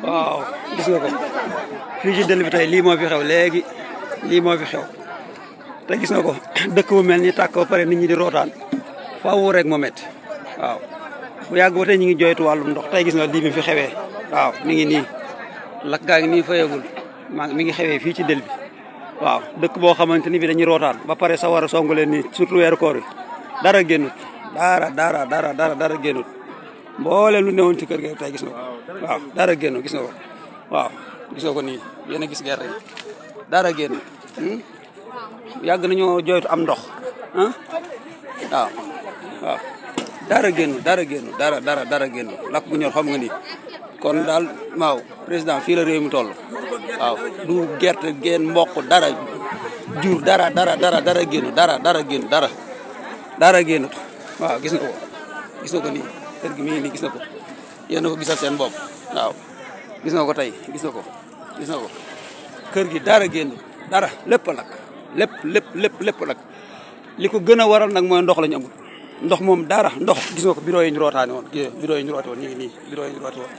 waaw gis nga ko fii ci dëll bi tey lii moo fi xew léegi lii moo fi xew te gis nga ko dëkk bu mel ni tàkk ba pare nit ñi di rootaan faaw rek moo métti waaw bu yàgg ba tey ñu ngi jooytu wàllum ndox tey gis nga lii mi fi xewee waaw mi ngi nii lakk gaa ngi nii fayagul mi ngi xewee fii ci dëll bi waaw dëkk boo xamante ni bi dañuy rootaan ba pare sa war a songu leen nii surtout weeru koor yi dara génnut dara génnut mbooleem lu newoon ci kër gi tey gis nga ko waaw dara génnut gis nga ko waaw gis nga ko nii yéen a gis gerte gi dara génnut yàgg nañoo jooytu am ndox waaw dara génnut dara génnut lakk gu ñor xam nga ni kon daal waaw président fii la réew mi toll waaw du gerte geen mboq dara jur dara génnut dara génnut waaw gis nga ko nii kër gi mi ngi nii gis nga ko yéen a ko gisal seen bopp waaw gis nga ko tey gis nga ko kër gi dara génnut dara lépp lakk lépp lakk li ko gën a waral nag mooy ndox la ñu amul ndox moom dara ndox gis nga ko bureau yi ñu rootaane woon bureau yi ñu roote woon ñu ngi nii bureau yi ñu roote woon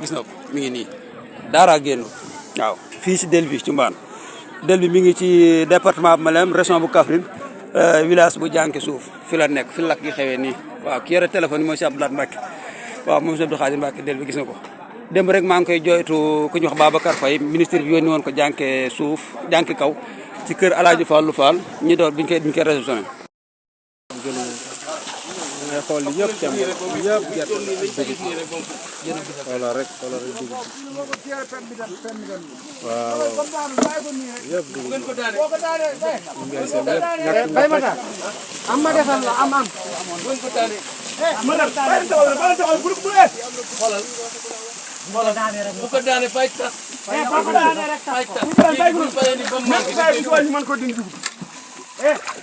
gis nga ko mi ngi nii dara génnut waaw fii si Del bi ci Mbane Del bi mi ngi ci département bu Malem région bu Kaffrine village bu Jànke suuf fi la nekk fi la lakk gi xewee nii waaw ki yore téléphone yi mooy si Abdoulaye Mbacke waaw moom si Abdou Khadir Mbacke Del bi gis nga ko démb rek maa ngi koy jooytu ku ñu wax Babacar Faye ministre bi yónni woon ko Jànke suuf Jànke kaw ci kër Alaaji Fallou Fall ñi doon biñ koy réceptionné ngay xool li yëpp càmm yëpp gerte voilà rek dugub waaw yëpp dugub ngay seen yëpp bay ma daal am ma defal la am bu ko daane fay tas man ko dindi dugub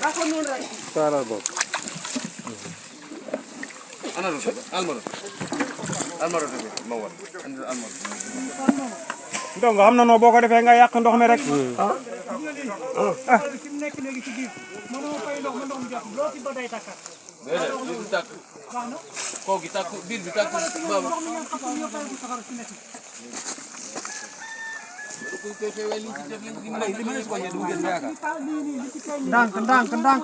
da ko non rek taalal bopp donc xam na noo boo ko defee nga yàq ndox mi rek ndànk